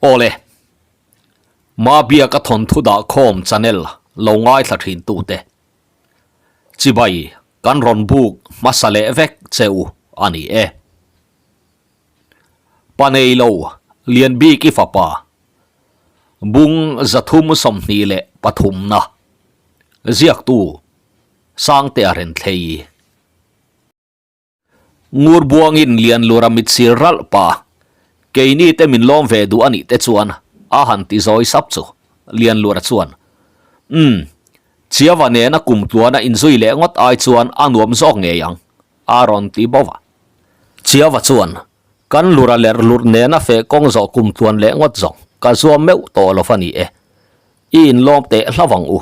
Awle, Mabiaka thawnthu dah khawm channel lo ngaithla thin tute. Chibai kan rawn buk hmasa leh vek che u a ni e. Pa nei lo Lianbiki fapa Bung 323 na ziaktu Sangtea Renthlei. Ngur buangin lian lura mit sir ralh pa, keini te min lawm ve duh a nih te chuan a han ti zawi sap chu lian lura chuan, Umm, Chiava nena kum tluana inzui leh ngawt ai chuan a nuam zawk ngei ang, a rawn ti bawk a. Chiava chuan, Kan lura ler lurh nena feh kawng zawh kum tluan leh ngawt zawng ka zuam meuh tawh lo va ni e. I inlawm teh hla vang u.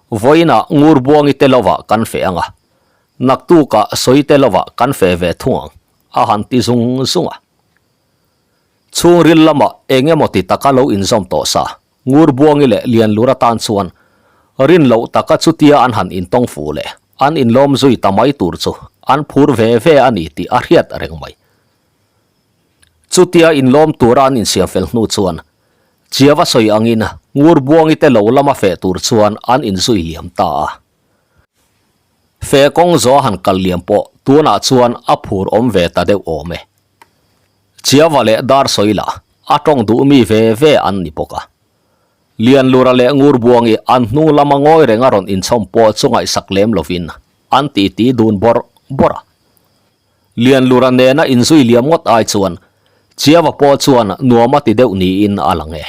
Vawiinah ngur buangi te lovah kan feh ang a. Naktukah sawi te lovah kan feh ve thung ang, a han ti zung zung a. Chhungril lamah eng emaw ti taka lo inzawm tawh sa, ngur buangi leh Lianlur atan chuan rin loh taka chutia an han intawng fuh leh an inlawm zui ta mai tur chu an phur ve ve a ni tih a hriat reng mai. Chutia inlawm tura an insiam fel hnu chuan Chiava sawi angin ngur buangi te lo lama feh tur chuan an inzui liam ta a. Feh kawng zawh a han kal liam pawh tunah chuan a phur awm ve ta deuh awm e. Chiava leh dar sawi lah a tawng duh mi ve ve an ni bawk a. Lianlura leh Ngurbuangi an hnung lama ngawi reng a rawn inchhawm pawh chu ngaihsak lem lovin an titi dun bawrh bawrh a. Lianlura nena inzui liam ngawt ai chuan Chiava pawh chuan nuam a ti deuh niin a lang e.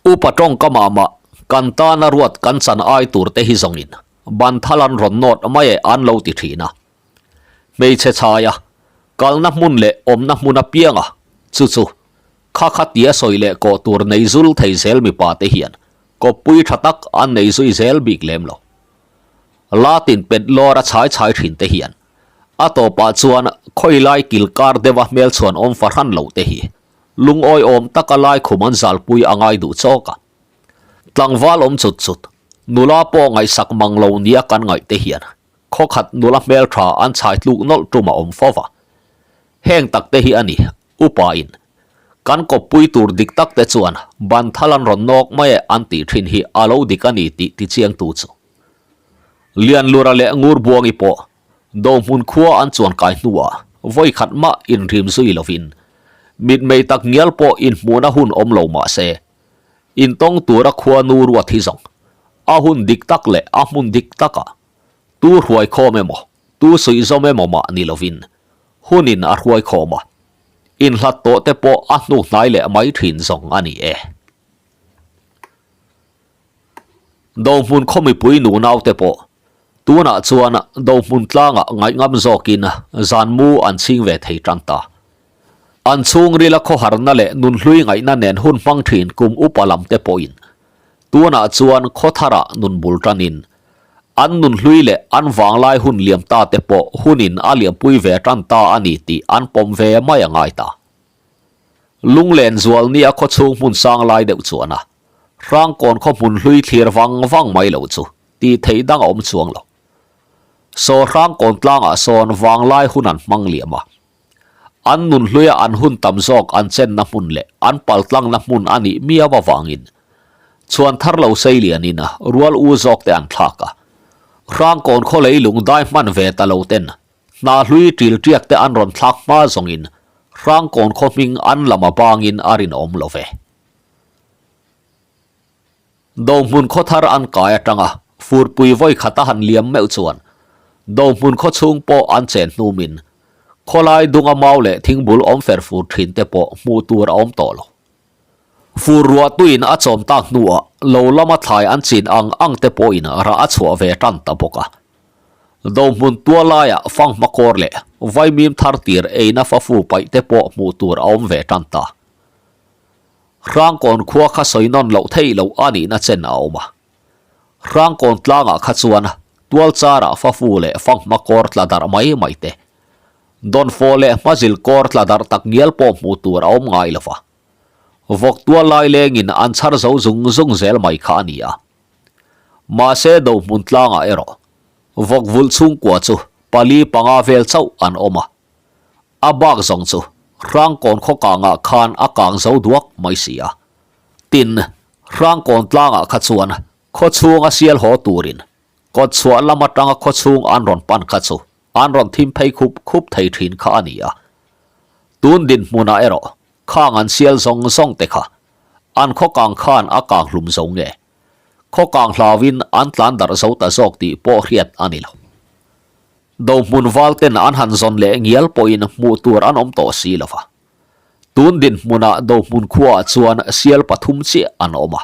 Upa tawngka mah mah kan tana ruat kan chan ai tur te hi zawngin ban thal an rawn nawt mai e an lo ti thin a. Hmeichhe chhaia kalna hmun leh awmna hmun apianga chu chu kha kha tia sawi leh kawh tur nei zul thei zel mipa te hian kawppui tha tak an nei zui zel bik lem lo. Latin pet lawr a chhai chhai thin te hian a tawpah chuan khawilai kilkar deuha hmelchhuan awm fahran lo te hi lungawi awm taka lai khum an zalpui a ngai duh chawk a. Tlangval awm chut chut, nula pawh ngaihsak mang lo nia kan ngaih te hian khawkhat nula hmeltha an chhai tluk nawlh tum a awm fo va. Heng tak te hi a ni, upa in kan kawppui tur dik tak te chuan ban thal an rawn nawk mai e an tih thin hi a lo dik a ni tih tichiangtu chu. Lianlura leh Ngurbuangi pawh Dohmun khua an chuan kai hnuah vawi khat mah inrim zui lovin mitmei tak ngial pawh inhmuhna hun awm lo mah se intawng tura khua nu ruat hi zawng a hun dik tak leh a hmun dik takah tu hruai khawm emaw tu suih zawm emaw mah ni lovin hunin a hruai khawm a, inhlat tawh te pawh a hnuk hnai leh mai thin zawng a ni e. Dohmun khaw mipui nu naute pawh tunah chuan Dohmun tlangah ngaihngam zawkin zan mu an chhing ve thei tan ta. An chhungrila khawharna leh nunhlui ngaihna nen hun hmang thin kum upa lam te pawhin tunah chuan khaw tharah nun bul tanin an nunhlui leh an vanglai hun liam ta te pawh hunin a liampui ve tan ta a ni tih an pawm ve mai a ngai ta. Lunglen zual nia khaw chhung hmun sang lai deuh chuan a Hrangkawn khaw hmun hlui thlir vang vang mai lo chu tih theih dang a awm chuang lo. Saw Hrangkawn tlangah sawn vanglai hun an hmang liam a. An nun hluia an hun tam zawk an chenna hmun leh an paltlangna hmun a nih miau avangin chhuan thar lo sei lianin rual u zawk te an thlak a. Hrangkawn khaw leilung dai hman ve ta lo ten hna hlui ṭil ṭiak te an rawn thlak hma zawngin Hrangkawn khaw hming an lam a bangin a rinawm lo ve. Dohmun khaw thar an kai atanga furpui vawi khat a han liam meuh chuan Dohmun khaw chhung pawh an chen hnumin khawlai dunga mau leh thingbul awm fer fur thin te pawh hmuh tur a awm tawh lo. Fur ruah tuin a chawm tak hnuah lo lama thlai an chin ang ang te pawhin rah a chhuah ve tan ta bawk a. Dohmun tual laiah fanghma kawr leh vaimim thar tir eina fafu paih te pawh hmuh tur a awm ve tan ta. Hrangkawn khua kha sawi nawn loh theih loh a nihna chen a awm a. Hrangkawn tlangah kha chuan tual charah fafu leh fanghma kawr tla darh mai mai te, dawnfawh leh hmazil kawr tla darh tak ngial pawh hmuh tur a awm ngai lo va. Vawk tual lai lengin an chhar zo zung zung zel mai kha a ni a. Mahse Dohmun tlangah erawh vawk vulh chhungkua chu pali panga vel chauh an awm a. A bak zawng chu Hrangkawn khaw kangah khan a kang zo duak mai si a. Tin, Hrangkawn tlangah kha chuan khaw chhunga sial haw turin kawt chhuah lam atanga khaw chhung an rawn pan kha chu an rawn thim phei khup khup thei thin kha a ni a. Tun dinhmunah erawh khang an sial zawng zawng te kha an khaw kang khan a kang hlum zo nge? Khaw kang hlauin an tlan darh zo ta zawk tih pawh hriat a ni lo. Dohmun val ten an han zawn leh ngial pawhin hmuh tur an awm tawh si lo va. Tun dinhmunah Dohmun khuaah chuan sial pathum chiah an awm a.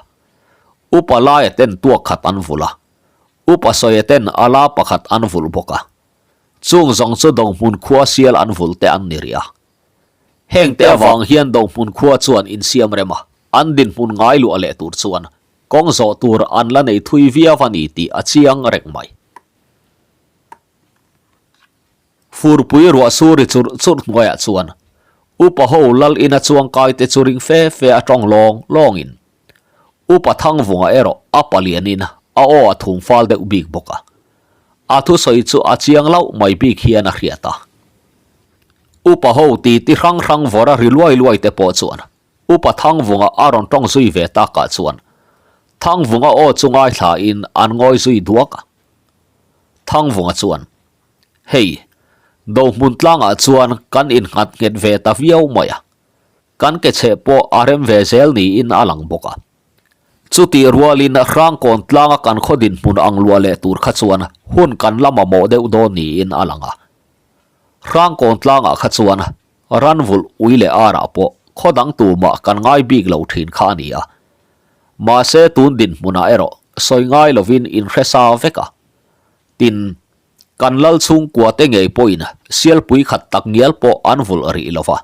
Upa Laia ten tuak khat an vulh a, Upa Sawia ten ala pakhat an vulh bawk a. Chung zawng chu Dohmun khua sial an vulh te an ni rih a. Hengte avang hian Dohmun khua chuan insiam rem a, an dinhmun ngai luah leh tur chuan kawng zawh tur an la nei thui viau a ni tih a chiang reng mai. Furpui ruah sur ri churh churh hnuaiah chuan Upa ho lal ina chuang kai te chu ring fe fe a tawng lawng lawngin Upa Thangvunga erawh a palianin a aw a thum fal deuh bik bawk a. A thusawi chu a chiang loh mai bik hian a hriat a. Upa ho titi hrang hrang vawra ri luai luai te pawh chuan Upa Thangvunga a rawn tawng zui ve takah chuan Thangvunga aw chu ngaithlain an ngawi zui duak a. Thangvunga chuan, Hei, Dohmun tlangah chuan kan innghat nghet ve ta viau mai a, kan ke chheh pawh a rem ve zel niin a lang bawk a. Chutih rualin Hrangkawn tlanga kan khaw dinhmun ang luah leh tur kha chuan hun kan la mamawh deuh dawn niin a lang a. Hrangkawn tlangah kha chuan ranvulh ui leh arah pawh khaw dang tumah kan ngai bik lo thin kha a ni a. Mahse tun dinhmunah erawh sawi ngai lovin inhre sa vek a. Tin, kan lal chhungkua te ngei pawhin sialpui khat tak ngial pawh an vulh rih lo va.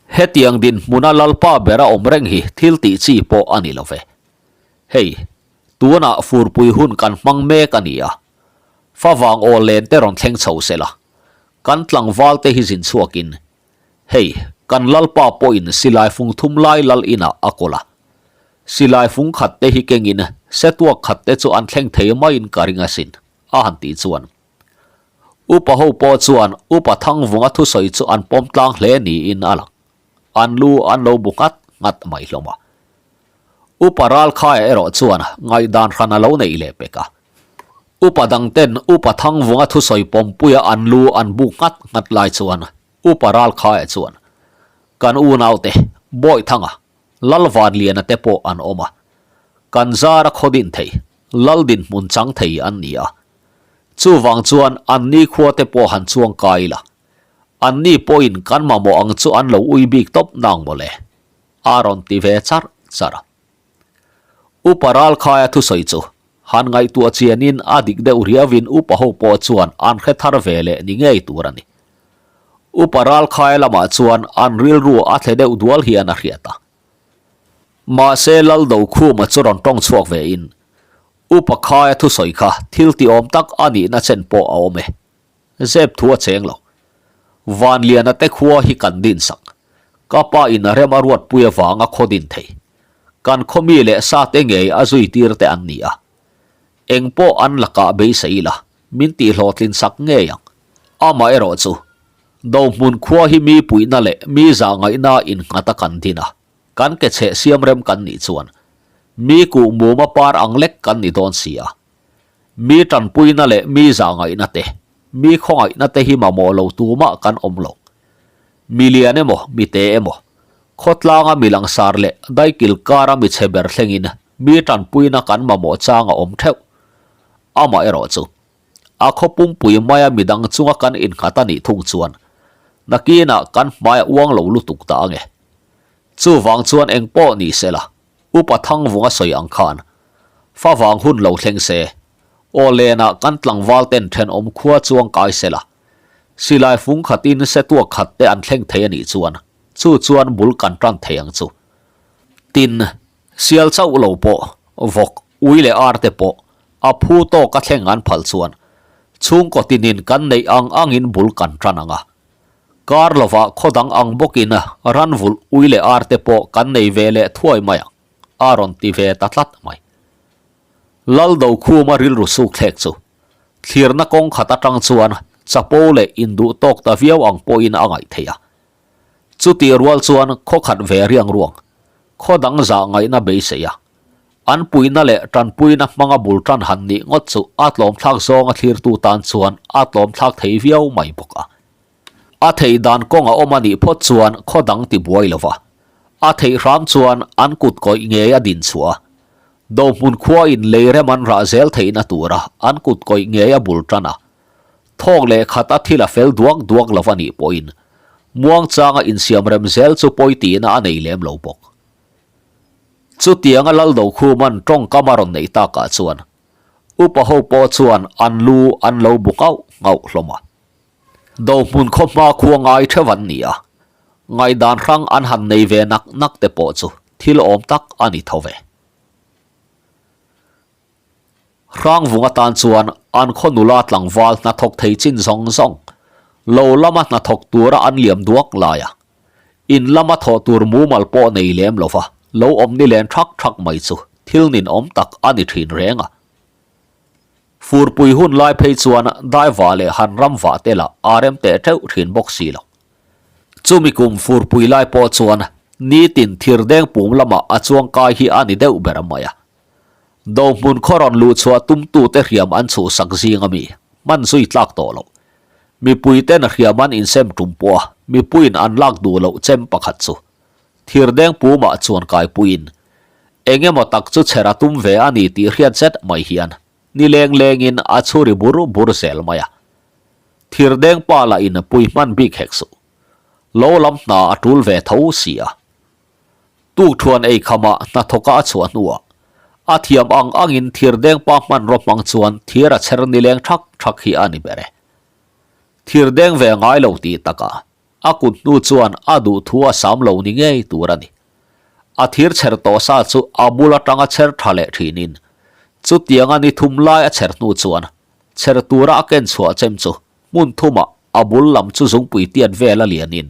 Hetiang dinhmuna lalpa bera awm reng hi thil tih chi pawh a ni lo ve. Hei, tunah furpui hun kan hmang mek a ni a. Favang aw len te rawn thleng chho se la, kan tlangval te hi zin chhuakin, hei, kan lalpa pawhin silai fung thum lai lal inah a kawl a. Silai fung khat te hi kengin setuak khat te chu an thleng thei maiin ka ring asin, a han tih chuan. Upa ho pawh chuan Upa Thangvunga thusawi chu an pawm tlang hle niin a lang. An lu an lo bu nghat nghat mai hlawm a. Upa Ralkhaia erawh chuan ngaihdan hran a lo neih leh pek a. Upa dangten Upa Thangvunga thusawi pawmpuia an lu an buk nghat nghat lai chuan Upa Ralkhaia chuan, Kan unaute, Bawihthanga, Lalvanliana te pawh an awm a. Kan zara khaw din thei, Lal dinhmun chang thei an ni a. Chuvang chuan an nikhua te pawh han chuang kai ila. An ni pawhin kan mamawh ang chu an lo ui bik tawp nang mawle. A rawn ti ve char char a. Upa Ralkhaia thusawi chu han ngaihtuah chianin a dik deuh riauin upa ho pawh chuan an hre thar ve leh ni ngei tur a ni. Upa Ralkhaia lamah chuan an rilru a thle deuh dual hian a hriat a. Mahse Laldokhuma chu rawn tawng chhuak vein Upa Khaia thusawi kha thil ti awm tak a nihna chen pawh a awm e. Zep thu a cheng lo. Vanliana te khua hi kan din sak. Ka pa in a rem a ruatpui avanga khaw din thei. Kan khaw mi leh sa te ngei a zui tir te an ni a. Eng pawh an lakah beisei ila, min tih hlawhtlin sak ngei ang. Amaherawh chu, Dohmun khua hi mi puihna leh mi zahngaihna innghat a kan din a, kan ke chheh siam rem kan nih chuan mi kuh muma par ang lek kan ni dawn si a. Mi tanpuina leh mi zahngaihna te, mi khawngaihna te hi mamawh lo tumah kan awm lo. Mi lian emaw, mi te emaw, khawtlanga mi langsar leh daikil kara mi chhe ber thlengin mi tanpuina kan mamawh chang a awm theuh. Amaherawh chu, a khaw pumpui maia midang chunga kan innghat a nih thung chuan nakinah kan hmai a uang lo lutuk ta ange. Chuvang chuan engpawh ni sela, Upa Thangvunga sawi ang khan, Favang hun lo thleng se, aw lenah kan tlangval ten thenawm khua chuang kai se la, silai fung khatin se tuak khat te an thleng thei a nih chuan chu chuan bul kan tan thei ang chu. Tin, sial chauh lo pawh, vawk, ui leh ar te pawh a phu tawk a thleng an phal chuan chhungkaw tinin kan neih ang angin bul kan tan ang a. Kar lovah khaw dang ang bawkin ran vulh ui leh ar te pawh kan nei ve leh thuai mai ang, a rawn ti ve ta tlat mai. Lal Dokhuma rilru suk thlek chu thlirna kawng khat atang chuan chapo leh induh tawk ta viau ang pawhin a ngaih theih a. Chutih rual chuan khaw khat ve riang ruang, khaw dang zah ngaihna beisei a, an puihna leh tanpuina hmanga bul tan han nih ngawt chu a tlawmthlak zawnga thlirtu tan chuan a tlawmthlak thei viau mai bawk a. A theih dan kawng a awm a nih phawt chuan khaw dang ti buai lo va, a theih hram chuan an kut kawih ngei a din chhuah a, Dohmun khua in lei rem an rah zel theihna tura an kut kawih ngei a bul tan a, thawk leh khat a thil a fel duak duak lo va nih pawhin muangchanga insiam rem zel chu pawi tihna a nei lem lo bawk. Chutianga Laldokhuman tawngkam a rawn neih takah chuan upa ho pawh chuan an lu an lo bu nghauh nghauh hlawm a. Dohmun khaw hma khua ngai theuh an ni a, ngaihdan hrang an han nei ve nak nak te pawh chu thil awm tak a ni tho ve. Hrangvung atan chuan an khaw nula tlangval hnathawk thei chin zawng zawng lo lama hnathawk tura an liam duak lai a, in lama thawh tur mumal pawh nei lem lova lo awm ni len thak thak mai chu thil ninawm tak a ni thin reng a. Furpui hun lai phei chuan daiva leh han ram vah te lah a rem teh teuh thin bawk si lo. Chumi kum furpui lai pawh chuan nitin thirdeng pum lamah a chuang kai hi a ni deuh ber mai a. Dohmun khaw rawn luh chhuah tumtute hriam an chhuhsak zing ami hman zui tlak tawh loh. Mipuiten hriam an insem tum pawh a mipuiin an lak duh loh chem pakhat chu thirdeng pumah chuan kaipuiin eng emaw tak chu chher a tum ve a ni tih hriat zet mai hian ni leng lengin a chhuri bur bur zel mai a. Thirdeng pa lah in pui hman bik hek suh. Lo lam hna a tul ve tho si a. Tukthuan ei khamah hnathawka a chhuah hnuah a thiam ang angin thirdeng pa hmanraw hmang chuan thir a chher nileng thak thak hi a ni ber e. Thirdeng ve ngai lo tih takah A kut hnu chuan a duh thu a sam lo ni ngei tur a ni. A thir chher tawh sa chu a bul atanga chher tha leh thinin, chutianga ni thum lai a chher hnu chuan chher tura a ken chhuah chem chu hmun thumah a bul lam chu zungpui tiat vel a lianin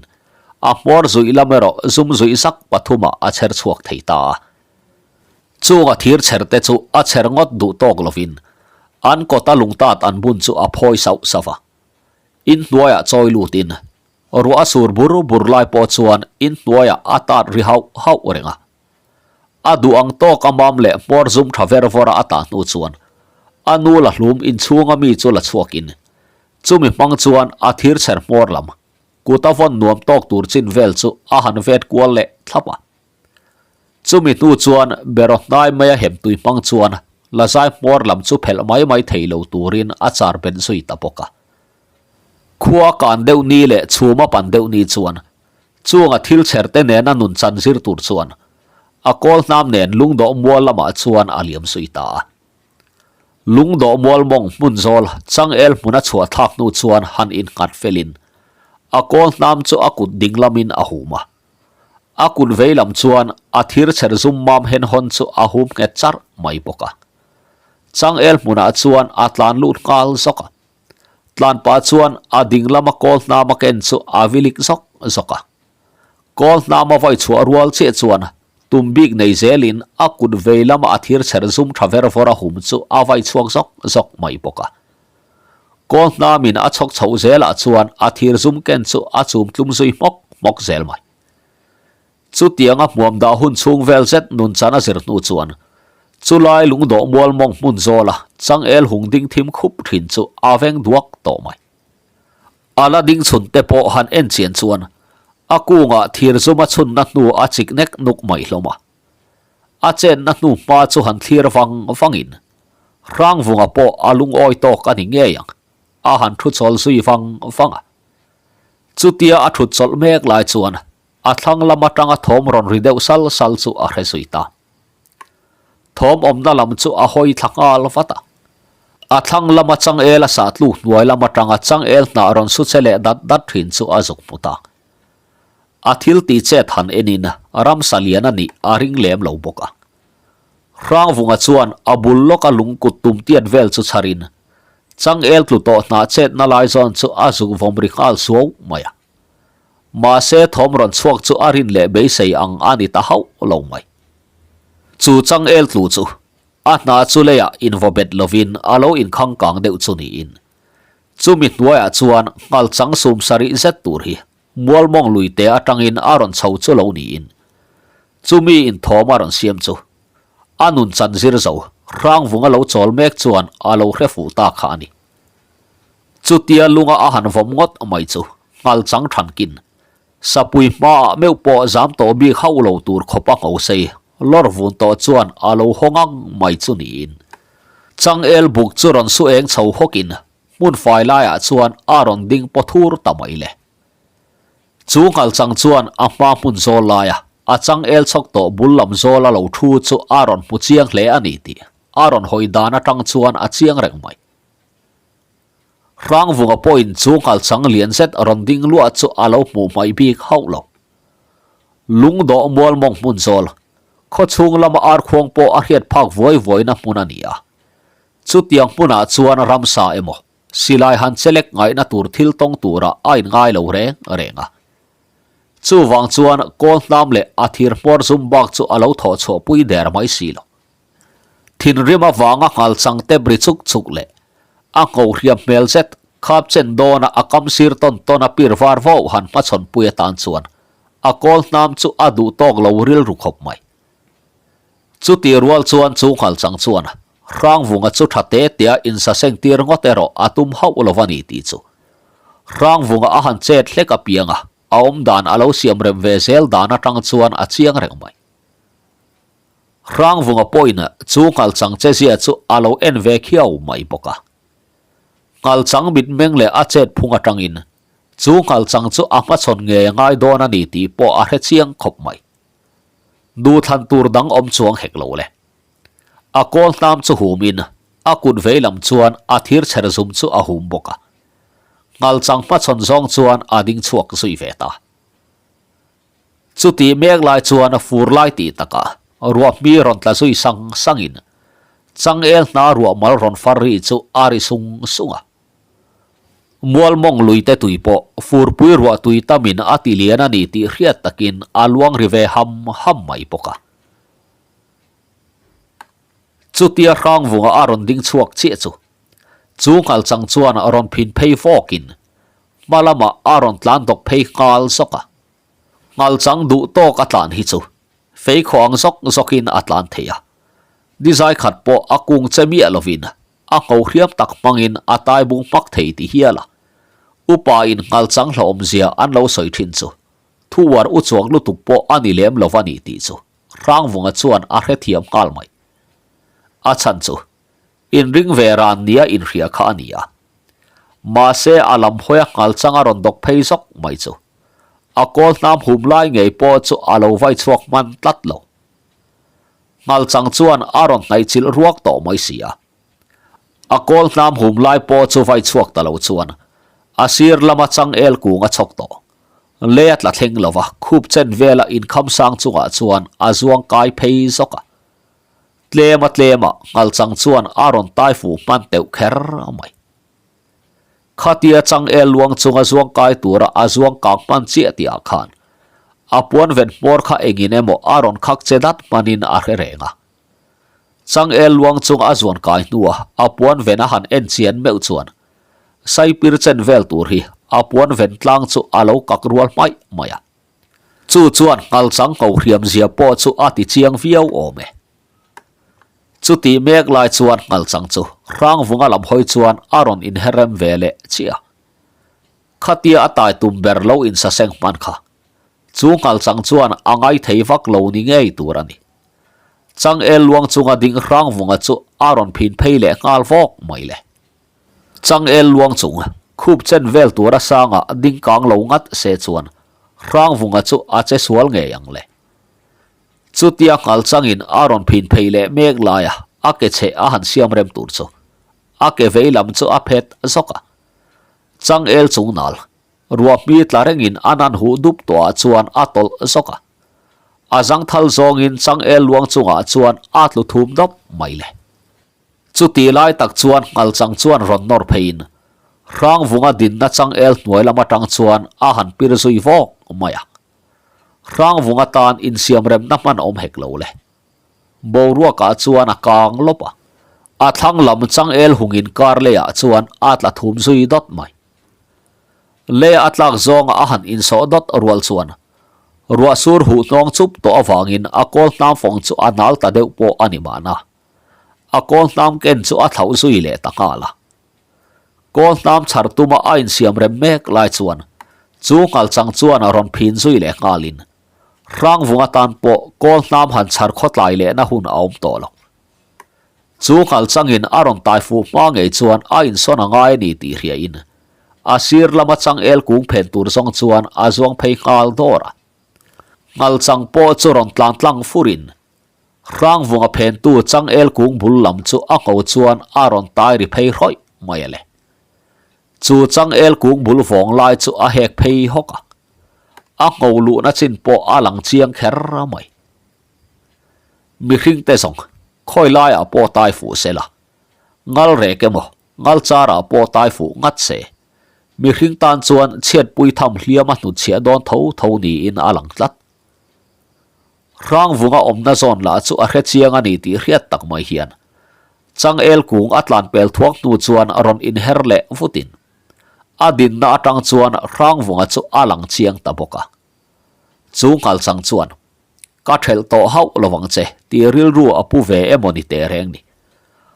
a hmawr zuih lam erawh zum zuih zak pathumah a chher chhuak thei ta a. Chunga thir chher te chu a chher ngawt duh tawk lovin an kawta lungtat an bun chu a phawi sauh sauh a. Inhnuaiah chawi lutin ruah a sur bur bur lai pawh chuan inhnuaiah a tat ri hauh hauh reng a. A duh ang tawk a mam leh hmawr zum tha ver vawra a tah hnu chuan a nu la hlum inchhunga mi chu la chhuakin chumi hmang chuan a thir chher hmawr lam kut a vawn nuam tawk tur chin vel chu a han vet kual leh thlap a. Chumi hnu chuan beraw hnai maia hemtui hmang chuan lazai hmawr lam chu phelh mai mai thei lo turin a char ben zui ta bawk a. Khua kan deuh ni leh chhum a pan deuh ni chuan chunga thil chher te nena nun chan zir tur chuan a kawl hnam nen lungdawh mual lamah chuan a liam zui ta a. Lungdawh mual mawng hmun zawl changel hmuna chhuah thlak hnu chuan han innghat felin a kawl hnam chu a kut ding lamin a hum a. A kut vei lam chuan a thir chher zum mam hen hawn chu a hum nghet charh mai bawk a. Changel hmunah chuan a tlan lut nghal zawk a. Tlan pah chuan a ding lama kawl hnam a ken chu a vilik zawk zawk a. Kawl hnam a vawi chhuah rual chiah chuan tum bik nei zelin a kut vei lama a thir chher zum tha ver vawr a hum chu a vai chhuak zawk zawk mai bawk a. Kawl hnamin a chhawk chhoh zelah chuan a thir zum ken chu a chum tlum zui hmawk hmawk zel mai. Chutianga hmuam dah hun chhung vel zet nun chan a zir hnu chuan chulai lungdawh mual mawng hmun zawla changel hung ding thim khup thin chu a veng duak tawh mai. A la ding chhun te pawh han en chian chuan a kungah thir zum a chhunna hnu a chik nek nuk mai hlawm a. A chenna hnu hma chu han thlir vang vangin Hrangvunga pawh a lungawi tawk a ni ngei ang, a han thu chawl zui vang vang a. Chutia a thut chawlh mek lai chuan a thlang lam atanga thawm rawn ri deuh sal sal chu a hre zui ta. Thawm awmna lam chu a hawi thla nghal vat a. A thlang lama changel a sah tluk hnuai lam atanga changel hnah rawn su che leh dat dat thin chu a zuk hmu ta. A thil tih chet han enin ramsa lian a nih a ring lem lo bawk a. Hrangvunga chuan a bul lawka lung kut tum tiat vel chu chharin changel tlu tawh hnah chetna lai zawn chu a zuk vawm ri nghal suau mai a. Mahse thawm rawn chhuak chu a rin leh beisei ang a ni ta hauh lo mai. Chu changel tlu chu a hnah chu leiah invaw bet lovin a lo inkhang kang deuh chu niin chumi hnuaiah chuan nghal chang sum sarih zet tur hi. Mualmawng lui te atangin a rawn chho chu lo niin chumi inthawm a rawn siam chu a nun chan zir zo Hrangvunga lo chawl mek chuan a lo hre fuh ta kha a ni. Chutia lunga a han vawm ngawt mai chu nghal chang thankin Sapui hmaah meuh pawh zam tawh bik hauh lo tur khawpa nghosei lawr vun tawh chuan a lo haw ngang mai chu niin changel buk chu rawn su eng chho hawkin hmun fai laiah chuan a rawn ding paw thur ta mai le. Chu nghal chang chuan a hma hmun zawl laia a changel chhawk tawh bul lam zawl a lo thu chu a rawn hmu chiang hle a ni tih a rawn hawi dan atang chuan a chiang reng mai. Hrangvunga pawhin chu nghalchang lian zet rawn ding luah chu a lo hmuh hmaih bik hauh lo. Lungdawh mual mawng hmun zawl, khaw chhung lama arkhuang pawh a hriat phak vuai vuaina hmun a ni a. Chutiang hmunah chuan ramsa emaw, silai han chelek ngaihna tur thil tawng turah a inngai lo reng reng a. Chuvang chuan kawl hnam leh a thir hmawr zum bak chu a lo thawh chhuahpui der mai si lo. Thinrim avanga nghal chang tep ri chuk chuk leh a ngho hriam hmel zet khap chen dawna a kam sir tawn tawn a pir var vauh han hmachhawn pui atan chuan a kawl hnam chu a duh tawk lo rilru khawp mai. Chuti rual chuan chu nghal chang chuan Hrangvunga chu tha te tea insaseng tir ngawt erawh a tum hauh lo a ni tih chu Hrangvunga a han chet hlek apianga a awmdan a lo siam rem ve zel dan atang chuan a chiang reng mai. Hrangvunga pawhin chu nghalchang che zia chu a lo en ve khiau mai bawk a. Nghalchang mitmeng leh a chet phung atangin chu nghalchang chu a hmachhawn ngei a ngai dawn a ni tih pawh a hre chiang khawp mai. Duhthlan tur dang awm chuang hek lo le. A kawl hnam chu humin a kut vei lam chuan a thir chher zum chu a hum bawk a. Nghalchang hmachhawn zawng chuan a ding chhuak zui ve ta. Chutih mek lai chuan fur lai tih takah ruahmi rawn tla zui sang sangin changel hna ruah mal rawn far ri chu a ri sung sung a. Mual mawng lui te tui pawh furpui ruah tui tamin a ti lian a ni tih hriat takin a luang ri ve ham ham mai bawk a. Chutia Hrangvunga a rawn ding chhuak chiah chu chu nghalchang chuan rawn phin phei fawkin hma lamah a rawn tlan dawk phei nghal zawk a. Nghalchang duh tawk a tlan hi chu feikhawh ang zawk zawkin a tlan thei a. Dizai khat pawh a kung che miah lovin a ngho hriam tak hmangin a tai bung hmak thei ti hial a. Upa in nghalchang hlauhawmzia an lo sawi thin chu thu uar u chuang lutuk pawh a ni lem lo va ni tih chu Hrangvunga chuan a hrethiam nghal mai. A chhan chu Inring ve ran nia inhria kha a ni a. Mahse a lam hawi a nghal chang a rawn dawk phei zawk mai chu. A kawl hnam hum lai ngei pawh chu a lo vai chhuak hman tlat lo. Nghal chang chuan a rawn hnaih chilh ruak tawh mai si a. A kawl hnam hum lai pawh chu vai chhuak ta lo chuan a sir lama changel kung a chhawk tawh. Lei a tla thleng lova khup chen vela inkham sang chungah chuan a zuang kai phei zawk a. Tlem a tlem a, nghalchang chuan a rawn tai fuh hman teuh kher mai. Khatia changel luang chunga zuang kai tura a zuang kang hman chiah tih ah khan a puan ven hmawr kha engin emaw a rawn khak che dat hmanin a hre reng a. Changel luang chunga a zuan kai hnua a puan ven a han en chian meuh chuan saipir chen vel tur hi a puan ven tlang chu a lo kak rual hmaih mai a. Chu chuan nghalchang ko hriam zia pawh chu a ti chiang viau awm e. Chutih mek lai chuan nghalchang chu Hrangvunga lam hawi chuan a rawn inher rem ve leh chiah a. Khatia a tai tum ber lo insaseng hman kha chu nghalchang chuan a ngai thei vak lo ni ngei tur a ni. Changel luang chunga ding Hrangvunga chu a rawn phin phei leh nghal vawk mai le. Changel luang chung khup chen vel tura sanga ding kang lo ngat se chuan Hrangvunga chu a che sual ngei ang le. Chutia nghal changin a rawn phin phei leh mek laia a ke chheh a han siam rem tur chu a ke vei lam chu a phet zawk a. Changel chung nal ruahmi tla rengin a nan huh dup tawhah chuan a tawlh zawk a. A zangthal zawngin changel luang chungah chuan a tlu thum dawp mai le. Chuti lai tak chuan nghalchang chuan rawn nawr pheiin Hrangvunga dinna changel hnuai lam atang chuan a han pir zui vawk mai a. Hrangvunga tan insiamremna hman awm hek lo le. Boruakah chuan a kang lawp a, a thlang lam changel hungin kar leiah chuan a tla thum zui dawt mai. Leia a tlak zawnga a han insawh dawt rual chuan ruah sur huh hnawng chup tawh avangin a kawl hnam fawng chu a nal ta deuh pawh a ni mahna. A kawl hnam ken chu a thlauh zui leh ta nghal a. Kawl hnam chhar tuma a insiam rem mek lai chuan chu nghalchang chuan a rawn phin zui leh nghalin Hrangvung atan pawh kawl hnam han chhar khawtlai lehna hun a awm tawh lo. Chu nghalchangin a rawn tai fuh hma ngei chuan a insawn a ngai a ni tih hriain a sir lama changel kung phen tur zawng chuan a zuang phei nghal dawr a. Nghalchang pawh chu rawn tlan tlang furin Hrangvunga phentu changel kung bul lam chu a ngho chuan a rawn tai ri phei hrawih mai a le. Chu changel kung bul vawng lai chu a hek phei hawk a, a ngho luhna chin pawh a lang chiang kher mai. Mihring te zawng khawi laiah pawh tai fuh se la, ngal rek emaw ngal charah pawh tai fuh ngat se, mihring tan chuan chhiatpui tham hliam a hnutchhiah dawn tho tho niin a lang tlat. Hrangvunga awmna zawn lah chu a hre chiang a ni tih hriat tak mai hian Changel kung a tlan pel thuak hnu chuan rawn inher leh vutin a dinna atang chuan Hrangvunga chu a lang chiang ta bawk a. Chu nghalchang chuan, Ka thelh tawh hauh lo vang che tih rilru a pu ve emaw ni teh reng ni.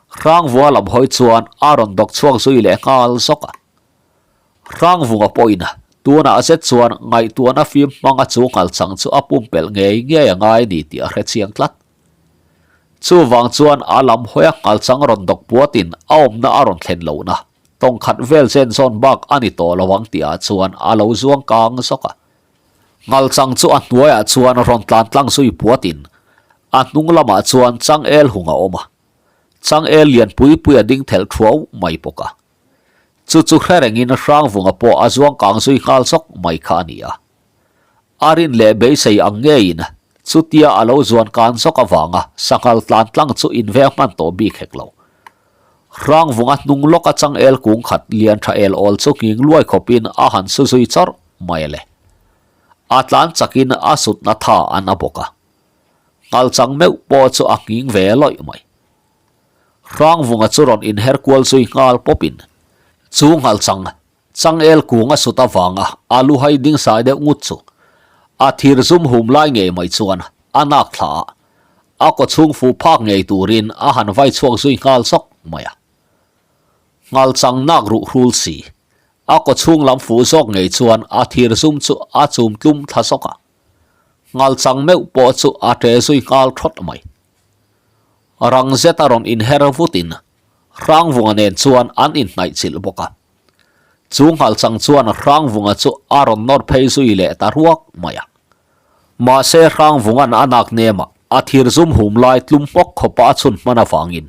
Hrangvunga lam hawi chuan a rawn dawk chhuak zui leh nghal zawk a. Hrangvunga pawhin tunah zet chuan ngaihtuahna fim hmanga chu nghalchang chu a pumpelh ngei ngei a ngai a ni tih a hre chiang tlat. Chuvang chuan a lam hawia nghalchang rawn dawk puatin a awmna a rawn thlen lohna tawng khat vel zen zawn bak a ni tawh lo ang tihah chuan a lo zuang kang zawk a. Nghalchang chu a hnuaiah chuan rawn tlan tlang zui puatin a hnung lamah chuan changel hung a awm a, changel lian pui pui a ding thelh thuau mai bawk a. Chu chu hre rengin Hrangvunga pawh a zuang kang zui nghal zawk mai kha a ni a. A rin leh beisei ang ngeiin chutia a lo zuan kan zawk avanga sanghal tlan tlang chu inveng hman tawh bik hek lo. Hrangvunga hnung lawka changel kung khat lian tha el awl chu nghing luai khawpin a han su zui chawrh mai a le. A tlan chakin a sutna tha a na bawk a. Nghalchang meuh pawh chu a nghing ve lawih mai. Hrangvunga chu rawn inher kual zui nghal pawpin chu nghalchang changel kung a sut avanga a lu hai ding sai deuh ngut chu a thir zum hum lai ngei mai chuan a nak thla a, a kaw chhung fuh phak ngei turin a han vai chhuak zui nghal zawk mai a. Nghalchang nak ruh hrul si, a kaw chhung lam fuh zawk ngei chuan a thir zum chu a chum tlum thla zawk a. Nghalchang meuh pawh chu a ṭe zui nghal thawt mai. Rang zet a rawn inher vutin Hrangvunga nen chuan an inhnaih chilh bawk a. Chu nghalchang chuan Hrangvunga chu a rawn nawr phei zui leh ta ruak mai a. Mahse Hrangvunga'n a nak nemah a thir zum hum lai tlum hmawk khawpa a chhun hman avangin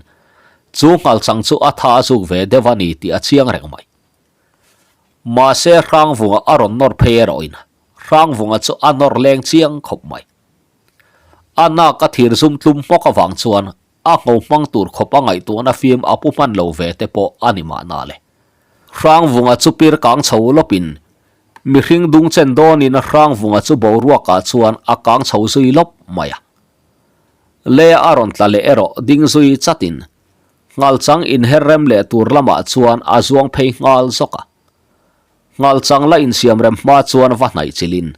chu nghalchang chu a tha a zuk ve deuh a ni tih a chiang reng mai. Mahse Hrangvunga a rawn nawr phei erawhin Hrangvunga chu a nawr leng chiang khawp mai. A nak a thir zum tlum hmawk avang chuan a ngho hmang tur khawp a ngaihtuahna fim a pu hman lo ve te pawh a ni mahna le. Hrangvunga chu pir kang chho lawpin mihring dung chen dawnin Hrangvunga chu boruakah chuan a kang chho zui lawp mai a. Le a rawn tla leh erawh ding zui chatin nghalchang inher rem leh tur lamah chuan a zuang phei nghal zawk a. Nghalchang la insiam rem hma chuan va hnaih chilin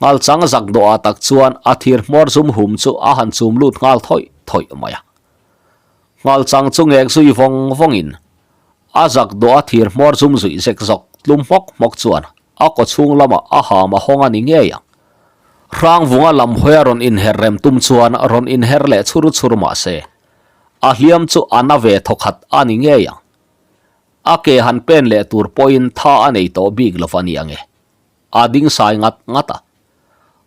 Nghalchang zak dawhah tak chuan a thir hmawr zum hum chu a han chum lut nghal thawih thawih mai a. Nghalchang chu ngek zui vawng vawngin a zak dawh a thir hmawr zum zuih zek zawk tlum hmawk hmawk chuan a kaw chhung lamah a ham a hawng a ni ngei ang. Hrangvunga lam hawi a rawn inher rem tum chuan rawn inher leh chhur chhur mah se a hliam chu a na ve thawkhat a ni ngei ang. A ke han pen leh tur pawhin tha a nei tawh bik lo va ni ang e. A ding sai ngat ngat a.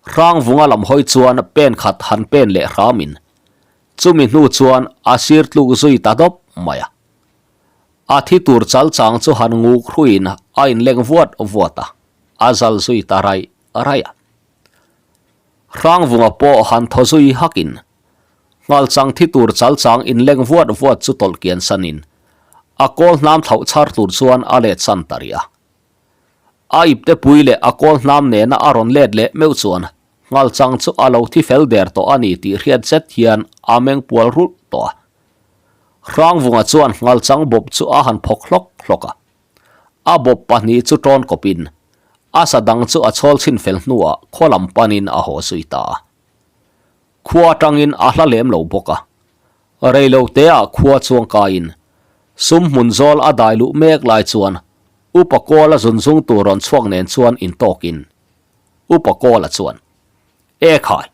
Hrangvunga lam hawi chuan pen khat han pen leh hramin chumi hnu chuan a sir tluk zui ta dawp mai a. A thi tur chal chang chu han nguk hruiin a inleng vuat vuat a, a zal zui ta raih raih a. Hrangvunga pawh han thaw zui hakin nghalchang thi tur chal chang inleng vuat vuat chu tawlh kian sanin a kawl hnam thlauh chhar tur chuan a let san ta rih a. A ipte pui leh a kawl hnam nena a rawn let leh meuh chuan nghalchang chu a lo thi fel der tawh a ni tih hriat zet hian a meng pual rulh tawh a. Hrangvunga chuan nghalchang bawp chu a han phawk hlawk hlawk a. A bawp pahnih chu tawn kawpin. A sa dang chu a chhawl chhin fel hnuah khaw lam panin a haw zui ta a. Khua atangin a hla lem lo bawk a. Rei lo teah khua chuang kaiin sum hmun zawl a dai luh mek lai chuan Upa Kawla zun zung tur rawn chhuak nen chuan intawkin Upa Kawla chuan, E khai!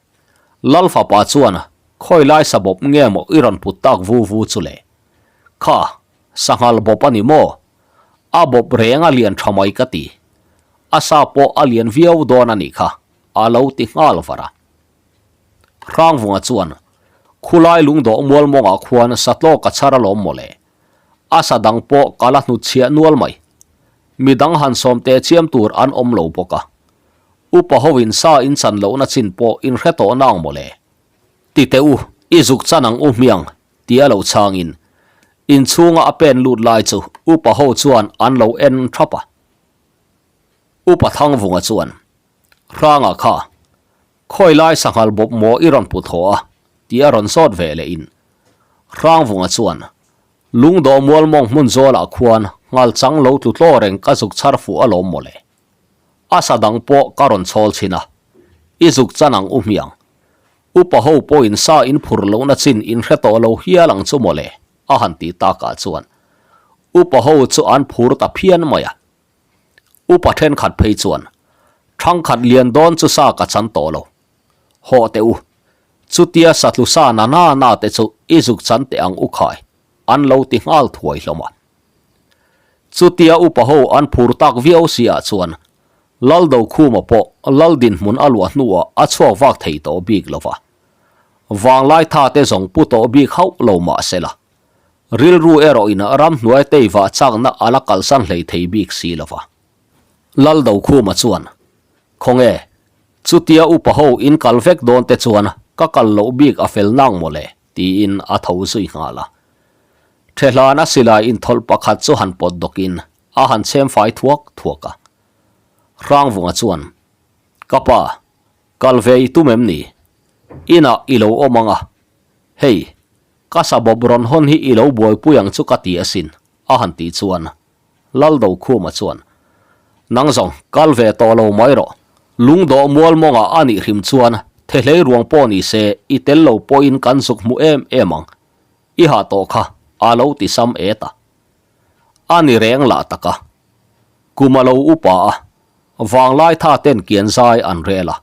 Lal fapa chuan khawi lai sa bawp nge maw i rawn put tak vu vu chu le? Kha, sanghal bawp a ni maw? A bawp reng a lian tha mai ka ti. A sa pawh a lian viau dawn a nih kha, a lo ti nghal var a. Hrangvunga chuan, Khulai lungdawh mual mawngah khuan satlaw ka chhar alawm maw le? A sa dang pawh ka la hnutchhiah nual mai. Midang han sawm teh chiam tur an awm lo bawk a. Upa hoin sa in chan lohna chin pawh in hre tawh nang maw le? Ti teh u, i zuk chan ang u hmiang, tia lo chhangin inchhunga a pen lut lai chu upa ho chuan an lo en thap a. Upa Thangvunga chuan, Hranga kha, khawi lai sanghal bawp maw i rawn put haw a? tia rawn zawt ve leh in Hrangvunga chuan, Lungdawh mual mawng hmun zawlah khuan nghal chang lo tlu tlaw reng ka zuk chhar fuh alawm maw le. A sa dang pawh ka rawn chhawl chhin a, i zuk chan ang u hmiang. Upa ho pawhin sa in phur lohna chin in hre tawh lo hial ang chu maw le, a han ti takah chuan upa ho chu an phur ta phian mai a. Upa thenkhat phei chuan, Thangkhat lian dawn chu sa ka chan tawh lo. Hawh teh u, chutia satlu sa na na na te chu i zuk chan teh ang u khai, an lo ti nghal thuai hlawm a. Chutia upa ho an phur tak viau si ah chuan Laldokhuma pawh Lal dinhmun a luah hnuah a chhuak vak thei tawh bik lo va. Vanglai tha te zawng pu tawh bik hauh lo mah se la, rilru erawhin ramhnuai teivah chakna a la kalsan hlei thei bik si lo va. Laldokhuma chuan, Khawnge, chutia upa ho in kal vek dawn te chuan ka kal loh bik a fel nang maw le? tiin a tho zui nghal a. Thehlana silai inthawlh pakhat chu han pawt dawkin a han chhem fai thuak thuak a. Hrangvunga chuan, Ka pa, kal ve i tum em ni? Inah i lo awm ang a. Hei, ka sabawp rawn hawn hi i lo buaipui ang chu ka ti asin, a han tih chuan Laldokhuma chuan, Nang zawng, kal ve tawh lo mai rawh. Lungdawh mual mawngah a nih hrim chuan thehlei ruang pawh ni se i tel lo pawhin kan zuk hmu em em ang. I hah tawh kha, a lo ti sam et a. A ni reng lah tak a. Kum a lo upa a, vanglai tha ten kian zai an rel a.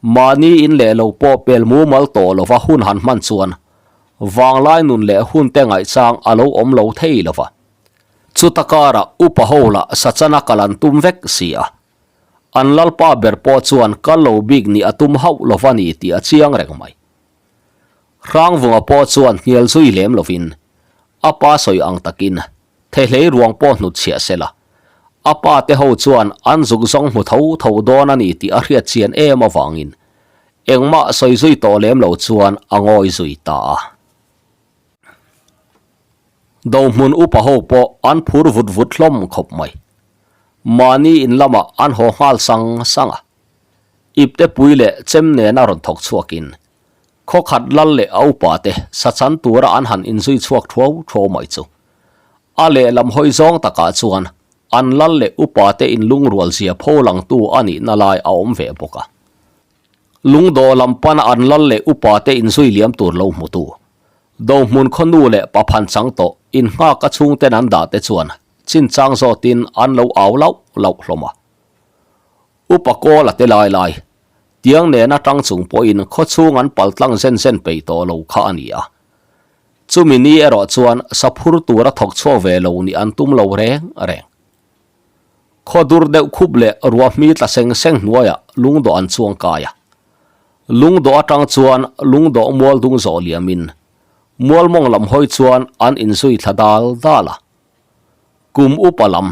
Mahni in leh lo pawh pel mumal tawh lova hun han hman chuan vanglai nun leh hun te ngaihchang a lo awm lo thei lova. Chuta karah upa ho lah Sachana kal an tum vek si a. An lalpa ber pawh chuan kal lo bik nih a tum hauh lo va ni tih a chiang reng mai. Hrangvunga pawh chuan hnial zui lem lovin a pa sawi ang takin thehlei ruang pawh hnutchhiah se la, a pa te ho chuan an zuk zawng hmu tho tho dawn a ni tih a hriat chian em avangin engmah sawi zui tawh lem lo chuan a ngawi zui ta a. Dohmun upa ho pawh an phur vut vut hlawm khawp mai. Mahni in lamah an haw nghal sang sang a. Ipte pui leh chem nena rawn thawk chhuakin khawkhat lal leh a upa te sachan tura an han inzui chhuak thuau thuau mai chu. A lehlam hawi zawng takah chuan an lal leh upa te inlungrual zia pho langtu a nihna lai a awm ve bawk a. Lungdawh lam pana an lal leh upa te inzui liam tur lo hmutu Dohmun khaw nu leh pa phan chang tawh innghak a chhungten an dah te chuan chinchang zawtin an lo au lauh lauh hlawm a. Upa kawl a te lai lai, tiang nena tang chung pawhin khaw chhung an pal tlang zen zen peih tawh lo kha a ni a. Chumi ni erawh chuan saphur tura thawk chhuak ve lo nih an tum lo reng reng. Khaw dur deuh khup leh ruahmi tla seng seng hnuaiah lungdawh an chuang kai a. Lungdawh atang chuan lungdawh mual dung zawh liamin mual mawng lam hawi chuan an inzui thla dal dal a. Kum upa lam,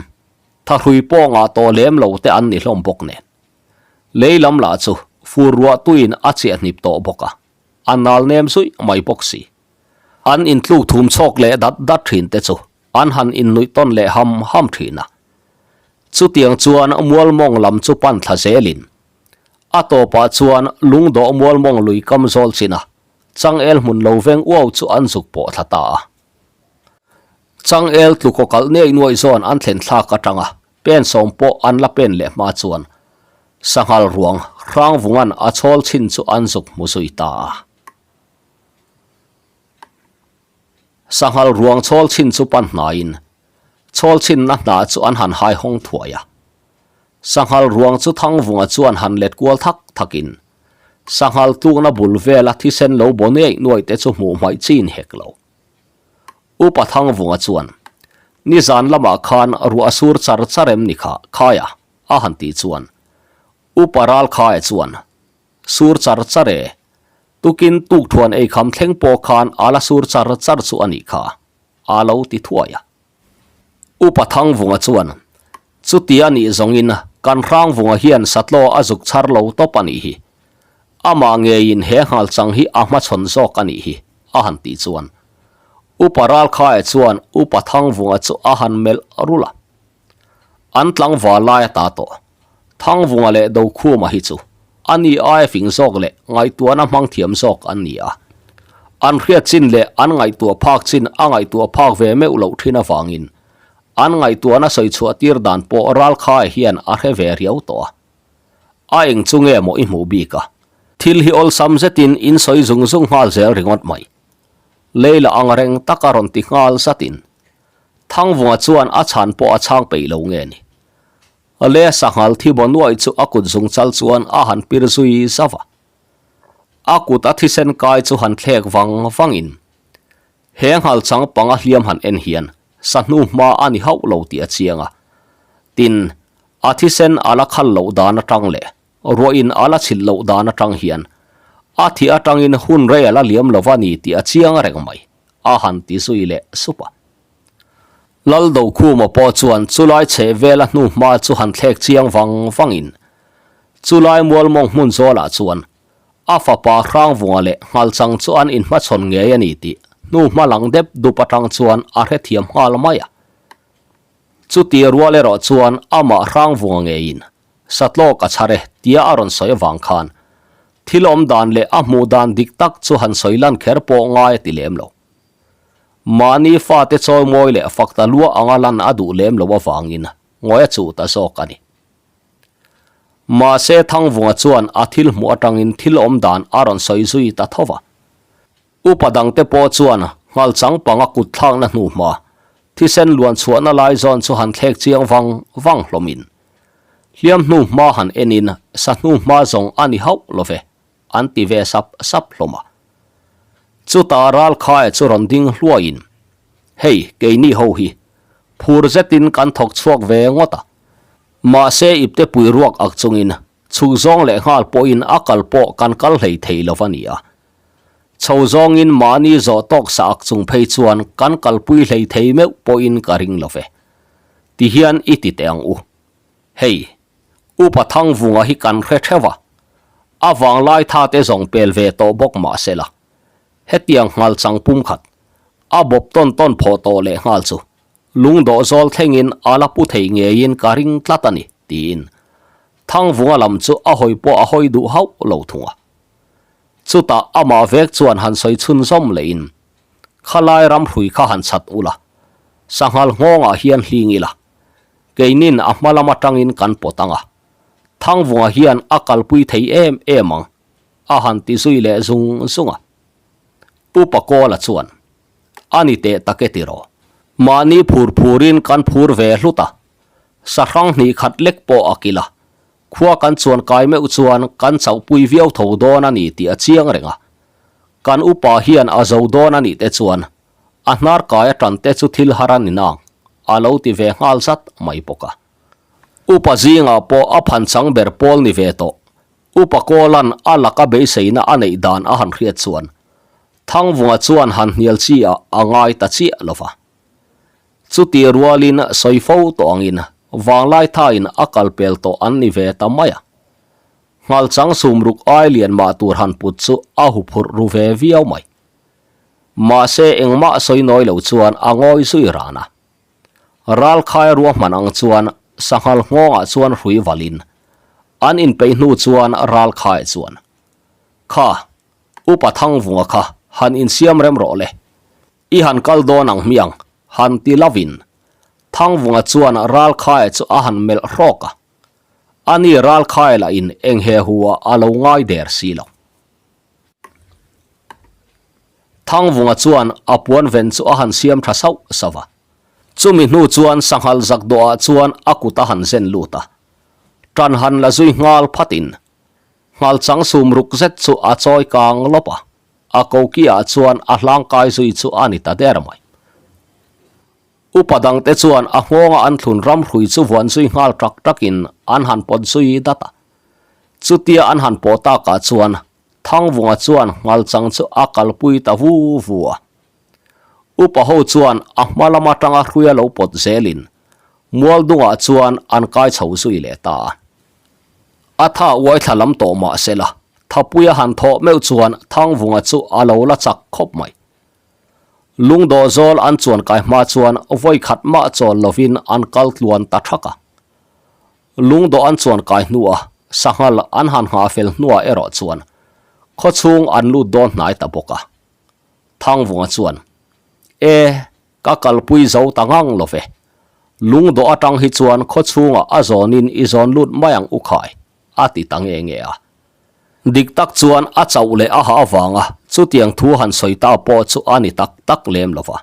thahrui pawh ngah tawh lem lo te an ni hlawm bawk nen. Lei lam lah chu fur ruah tuiin a chiah hnip tawh bawk a, a nal nem zuih mai bawk si. An intluk thum chhawk leh dat dat thin te chu an han innuih tawn leh ham ham thin a. Chutiang chuan mual mawng lam chu pan thla zelin a tawpah chuan lungdawh mual mawng lui kam zawl chin a, changel hmun lo veng uau chu an zuk pawh thla ta a. Changel tlukaw kalh nuaih nuaih zawn an thlen thlak atanga. Pen sawm pawh an la pen leh hma chuan sanghal ruang Hrangvunga'n a chhawl chhin chu an zuk hmu zui ta a. Sanghal ruang chhawl chhin chu pan hnaiin chhawl chhinna hna chu an han hai hawng thuai a. Sanghal ruang chu Thangvunga chuan han let kual thak thakin sanghal tlukna bul vela thisen lo baw nuaih nuaih te chu hmuh hmaih chin hek lo. Upa Thangvunga chuan, Nizan lamah khan ruah a sur char char em ni kha, Khaia? a han tih chuan Upa Ralkhaia chuan, Sur char char e, tukin tukthuan eikham thleng pawh khan a la sur char char chu a nih kha, a lo ti thuai a. Upa Thangvunga chuan, Chuti a nih zawngin kan Hrangvunga hian satlaw a zuk chhar lo tawp a nih hi. Amah ngeiin he nghalchang hi a hmachhawn zawk a nih hi, a han tih chuan Upa Ralkhaia chuan Upa Thangvunga chu a han melh rulh a. An tlangval lai a ta tawh. Thangvunga leh Dokhuma hi chu a ni aia fing zawk leh ngaihtuahna hmang thiam zawk an ni a. An hriat chin leh an ngaihtuah phak chin a ngaihtuah phak ve meuh loh thin avangin an ngaihtuahna sawi chhuah tir dan pawh Ralkhaia hian a hre ve riau tawh a. A eng chu nge maw i hmuh bik a? Thil hi awlsam zetin in sawi zung zung nghal zel ringawt mai. Leila ang reng taka rawn ti nghal zatin Thangvunga chuan a chhan pawh a chhang peih lo nge ni. Le sanghal thi baw nuaih chu a kut zung chal chuan a han pir zui zauh a. A kut a thisen kai chu han thlek vang vangin he nghal chang panga hliam han en hian sahnu hma a ni hauh lo tih a chiang a. Tin, a thisen a la khal loh dan atang leh ruahin a la chhilh loh dan atang hian a thih atangin hun rei a la liam lo va ni tih a chiang reng mai. a han ti zui leh sup a. Laldokhuma pawh chuan chulai chheh vela hnu hma chu han thlek chiang vang vangin chulai mualmawng hmun zawlah chuan a fapa Hrangvunga leh Nghalchang chu an inhmachhawn ngei a ni tih hnu hma lang dep dup atang chuan a hrethiam nghal mai a. Chuti rual erawh chuan amah Hrangvunga ngeiin Satlawk a chhar e tia a rawn sawi avang khan thil awm dan leh a hmuh dan dik tak chu han sawi lan kher pawh ngai a ti lem lo. Mahni fate chawimawi leh fakta luah anga lan a duh lem lo avangin ngawi a chuh ta zawk a ni. Mahse Thangvunga chuan a thil hmuh atangin thil awm dan a rawn sawi zui ta tho va. Upa dangte pawh chuan nghalchang panga kut thlakna hnuhma thisen luan chhuahna lai zawn chu han thlek chiang vang vang hlawmin hliam hnuhma han enin sa hnuhma zawng a ni hauh lo ve an ti ve sap sap hlawm a. Chutah Ralkhaia chu rawn ding hluaiin, Hei, keini ho hi phur zetin kan thawk chhuak ve ngawt a, mahse iptepui ruak ak chungin chhuk zawng leh nghal pawhin a kal pawh kan kal hlei thei lo va ni a. Chho zawngin mahni zawh tawk sa ak chung phei chuan kan kalpui hlei thei meuh pawhin ka ring lo ve. Tihian i ti teh ang u. Hei, Upa Thangvunga hi kan hre theuh a, a vanglai tha te zawng pel ve tawh bawk mah se la, hetiang nghal chang pum khat, a bawp tawn tawn phawh tawh leh nghal chu lungdawh zawl thlengin a la pu thei ngeiin ka ring tlat a ni, tiin Thangvunga lam chu a hawi pawh a hawi duh hauh lo thung a. Chutah amah vek chuan han sawi chhunzawm lehin, Khalai ram hrui kha han chhat ula, sanghal nghawngah hian hling ila, keinin a hma lam atangin kan pawt ang a, Thangvunga hian a kalpui thei em em ang, a han ti zui leh zung zung a. Upa Kawla chuan, A ni teh tak e tiraw, mahni phur phurin kan phur ve hlut a, sahrang hnih khat lek pawh a kil a, Khua kan chuan kai meuh chuan kan chauhpui viau tho dawn a ni tih a chiang reng a. Kan upa hian a zo dawn a nih te chuan a hnar kai atan te chu thil har a ni nang, a lo ti ve nghal zat mai bawk a. Upa zingah pawh a phan chang ber pawl ni ve tawh. Upa Kawlan a laka beiseina a neih dan a han hriat chuan Thangvunga chuan han hnial chi ah a ngai ta chiah lo va. Chuti rualin sawi fo tawh angin vanglai thain a kal pel tawh an ni ve ta mai a. Nghalchang sumruk ai lian mah tur han put chu a huphurh ru ve viau mai. Mahse engmah sawi nawi lo chuan a ngawi zui ran a. Ralkhai ruahman ang chuan sanghal nghawngah chuan hrui valin an inpeih hnu chuan Ralkhai chuan, Kha, Upa Thangvunga kha han insiam rem rawh le. I han kal dawn ang hmiang, han ti lovin. Thangvunga chuan Ralkhaia chu a han melh hrawk a. Ani Ralkhaia lahin eng he hu ah a lo ngai der si lo. Thangvunga chuan a puan ven chu a han siam tha sauh sauh a. Chumi hnu chuan sanghal zak dawhah chuan a kut a han zen lut a. Tan han la zui nghal phatin nghal chang sum ruk zet chu a chawi kang lawp a, a koki ah chuan a hlang kai zui chu a ni ta der mai. Upa dangte chuan a nghawnga an thlun ram hrui chu vuan zui nghal tak takin an han pawt zui dat a. Chutia an han pawh takah chuan Thangvunga chuan nghalchang chu a kalpui ta vu vu a. Upa ho chuan a hma lam atanga hruia lo pawt zelin Mualdungah chuan an kai chho zui leh ta a. A tha uai thla lam tawh mah sela, Thapuia han thawh meuh chuan Thangvunga chu a lo la chak khawp mai. Lungdawh zawl an chuan kai hma chuan vawi khat mah chawl lovin an kal tluan ta thak a. Lungdawh an chuan kai hnuah sanghal an han nghah fel hnuah erawh chuan khawchhung an lut dawn hnai ta bawk a. Thangvunga chuan, E, ka kalpui zo ta ngang lo ve. Lungdawh atang hi chuan khawchhungah a zawnin i zawn lut mai ang u khai, a ti ta nge nge a. Dik tak chuan a chauh leh a hah avanga chutiang thu han sawi ta pawh chu a ni tak tak lem lo va.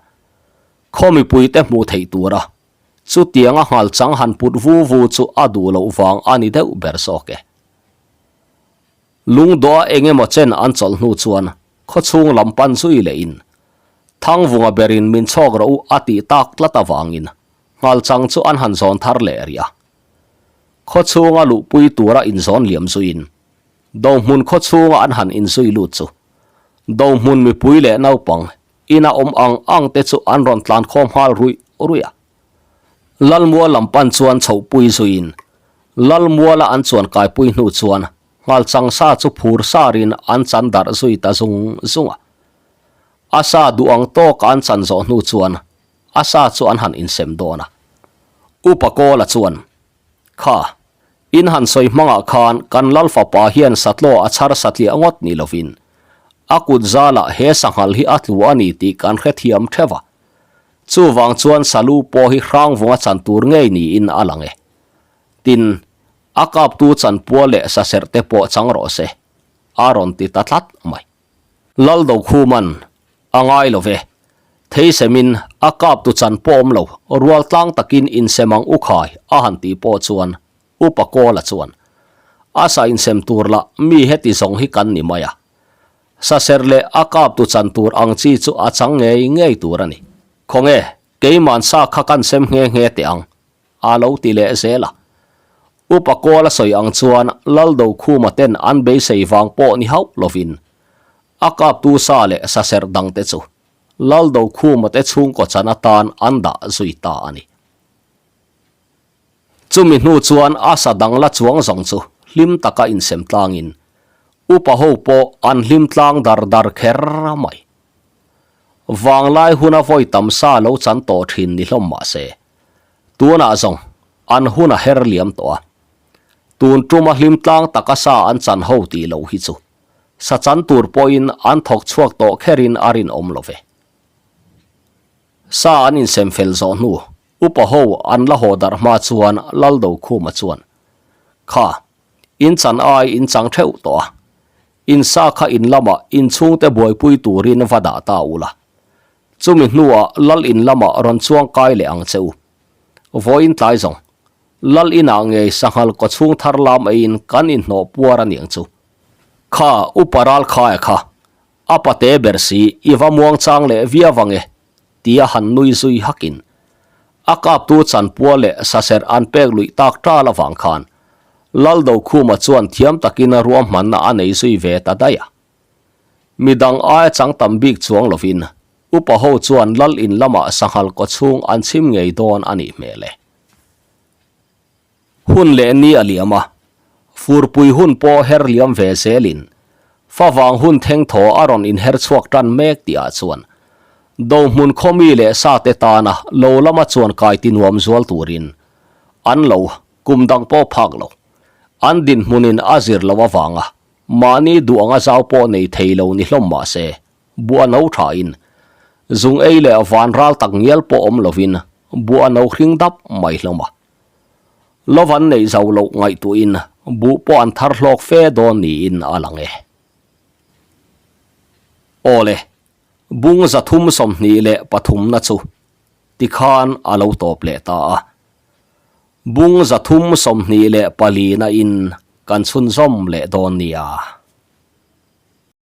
Khaw mipuite hmuh theih tura chutianga nghal chang han put vu vu chu a duh loh vang a ni deuh ber zawk e. Lungdawha eng emaw chen an chawlh hnu chuan khawchhung lam pan zui lehin Thangvunga berin min chhawk rawh u a tih tak tlat avangin nghal chang chu an han zawn thar leh rih a. Khawchhunga luhpui tura inzawn liam zuiin Dohmun khawchhunga an han inzui lut chu Dohmun mipui leh naupang ina awm ang ang te chu an rawn tlan khawm nghal ruih ruih a. Lalmual lam pan chuan chhohpui zuiin Lalmuala an chuan kaipui hnu chuan nghal chang sa chu phur sarin an chan darh zui ta zung zung a. A sa duh ang tawka an chan zawh hnu chuan a sa chu an han insem dawn a. Upa Kawla chuan, Kha, in han sawi hmangah khan kan Lal fapa hian satlaw a chhar satliah ngawt ni lovin a kut zalah he sanghal hi a tlu a ni tih kan hrethiam theuh a. Chuvang chuan salu pawh hi hrangvunga chan tur ngei niin a lang e. Tin, a kaptu chanpual leh saserh te pawh chang rawh se, a rawn ti ta tlat mai. Lal Dokhuman, A ngai lo ve. Theisemin a kaptu chan pawh awm lo, rual tlang takin insem ang u khai a han tih pawh chuan Upa Kawla chuan, A sa insem tur lah mi heti zawng hi kan ni mai a. Saser leh a kaptu chan tur ang chi chu a chang ngei ngei tur a ni. Khawnge, keiman sa kha kan sem nghe nghe teh ang, a lo ti leh zel a. Upa Kawla sawi ang chuan Lal Dokhuma ten an beisei vang pawh ni hauh lovin a kaptu sa leh saserh dangte chu Lal Dokhuma te chhungkaw chan atan an dah zui ta a ni. Chumi hnu chuan a sa dang la chuang zawng chu hlim taka insem tlangin upa ho pawh an hlim tlang dar dar kher mai. Vanglai huna vawi tam sa lo chan tawh thin ni hlawm mah se, tunah zawng an hun a her liam tawh a. Tun tuma hlim tlang taka sa an chan ho tih loh hi chu sa chan tur pawhin an thawk chhuak tawh kherin a rinawm lo ve. Sa an insem fel zawh hnu upa ho an la haw darh hma chuan Laldokhuma chuan, Kha, in chan ai in chang theuh tawh a, in sa kha in lamah in chhungte buaipui turin va dah ta ula. Chumi hnuah Lal in lamah rawn chuang kai leh ang che u. Vawiin tlai zawng, Lal inah ngei sanghal kawchhung thar lam eiin kan inhnawh puar a niang chu. Kha, Upa Ralkhaia kha, a pate ber si i va muang chang leh viau ang e, tia han nui zui hakin a kaptu chanpual leh saserh an pek luih tak tal avang khan Laldokhuma chuan thiam takin ruahmanna a nei zui ve ta daih a. Midang aia chang tam bik chuang lovin upa ho chuan Lal in lamah sanghal kawchhung an chhim ngei dawn a nih hmel e. Hun leh ni a liam a, furpui hun pawh her liam ve zelin favang hun theng thaw a rawn inher chhuak tan mek tihah chuan Dohmun khawmi leh sate tana lo lama chuan kai ti nuam zual turin an lo kum dang pawh phak lo. An dinhmunin a zir lo avanga mahni duh anga zau pawh nei thei lo ni hlawm mah se, buh a no thain zung ei leh van ral tak ngial pawh awm lovin. Buh a no hring dap mai hlawm a. Love an neih zo loh ngaihtuahin buh pawh an thar hlawk fe dawn niin a lang e. Aw le, bung 323 na chu tikhan a lo tawp leh ta a. Bung 324 na in kan chhunzawm leh dawn nia.